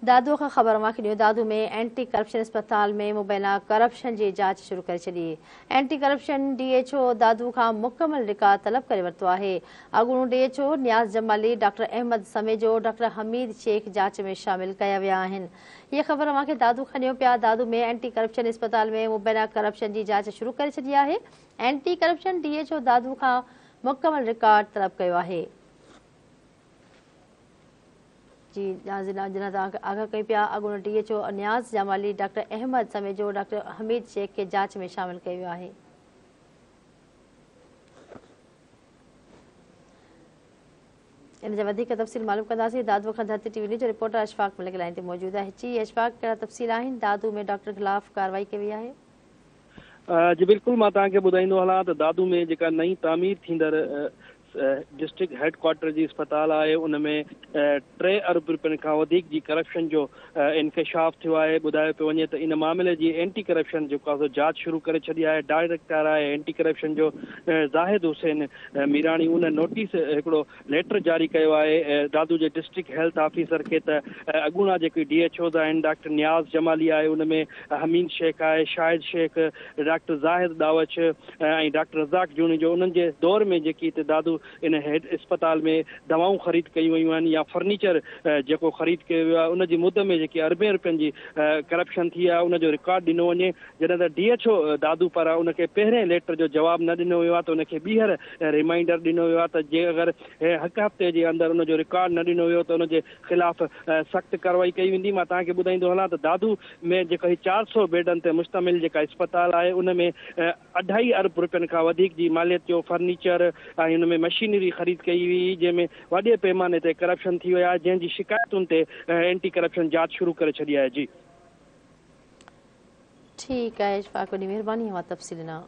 دادو کان خبر اوهان کي ڏيون دادو ۾ اينٽي ڪرپشن اسپتال ۾ مبينا ڪرپشن جي جاچ شروع ڪري ڇڏي. Anti corruption D H O Dadu کان مڪمل رڪارڊ طلب ڪري ورتو آهي. اڳوڻو D H O Niaz Jamali, doctor Ahmed Samejo, doctor Hameed Shaikh جاچ ۾ شامل ڪيا ويا آهن. هيء خبر اوهان کي دادو کان ڏيون پيا دادو ۾ اينٽي ڪرپشن اسپتال ۾ مبينا ڪرپشن جي جاچ شروع ڪري ڇڏي آهي. Anti corruption D H O Dadu کان مڪمل رڪارڊ طلب ڪيو آهي. جي جنھن تان آگاھ ڪيون پيا اڳوڻو D H O Niaz Jamali, doctor Ahmed Samejo, doctor Hameed Shaikh کي جاچ ۾ شامل ڪيو ويو آهي. ان جا وڌيڪ تفصيل معلوم ڪنداسين دادو کان ڌرتي ٽي وي نيوز جو رپورٽر اشفاق ملڪ لائين تي موجود آهي جي اشفاق ڪهڙا تفصيل آهن دادو ۾ ڊاڪٽر خلاف ڪارروائي ڪئي وئي آهي. جي بلڪل مان توهان کي ٻڌائيندو هلان ته دادو ۾ جيڪا نئين تعمير ٿيندڙ ڊسٽرڪٽ هيڊ ڪوارٽر جي اسپتال آهي ان ۾ ٽي ارب رپين کان وڌيڪ جي ڪرپشن جو انڪشاف ٿيو آهي ٻڌايو پيو وڃي ته ان معاملي جي اينٽي ڪرپشن جيڪو آهي سو جاچ شروع ڪري ڇڏي آهي ڊائريڪٽر آهي اينٽي ڪرپشن جو زاهد حسين ميراڻي ان نوٽيس هڪڙو ليٽر جاري ڪيو آهي دادو جي ڊسٽرڪٽ هيلٿ آفيسر کي ته اڳوڻا جيڪي ڊي ايڇ اوز آهن ڊاڪٽر نياز جمالي آهي ان ۾ حميد شيخ آهي شاهد شيخ ڊاڪٽر زاهد ڏاوڇ ۽ ڊاڪٽر رزاق جوڻيجو انهن جي دور ۾ جيڪي هتي دادو ان هيڊ اسپتال ۾ دوائون خريد ڪيون ويون آهن يا فرنيچر جيڪو خريد ڪيو ويو آهي ان جي مد ۾ جيڪي اربين روپين جي ڪرپشن ٿي آهي ان جو رڪارڊ ڏنو وڃي جڏهن ته ڊي ايڇ او دادو پاران ان کي پهرين ليٽر جو جواب نه ڏنو ويو آهي ته ان کي ٻيهر ريمائنڊر ڏنو ويو آهي ته جي اگر هڪ هفتي جي اندر ان جو رڪارڊ نه ڏنو ويو ته ان جي خلاف سخت ڪارروائي ڪئي ويندي مان توهان کي ٻڌائيندو هلان ته دادو ۾ جيڪا هي 400 بيڊن تي مشتمل جيڪا اسپتال آهي ان ۾ اڍائي ارب روپين کان وڌيڪ جي ماليت جو فرنيچر ۽ ان ۾ مشينري خريد ڪئي وئي جنهن ۾ وڏي پيماني تي ڪرپشن ٿي وئي آهي جنهن جي شڪايتن تي اينٽي ڪرپشن جاچ شروع ڪري ڇڏي آهي جي. ٺيڪ آهي اشفاق وڏي مهرباني اوهان تفصيل ڏنا.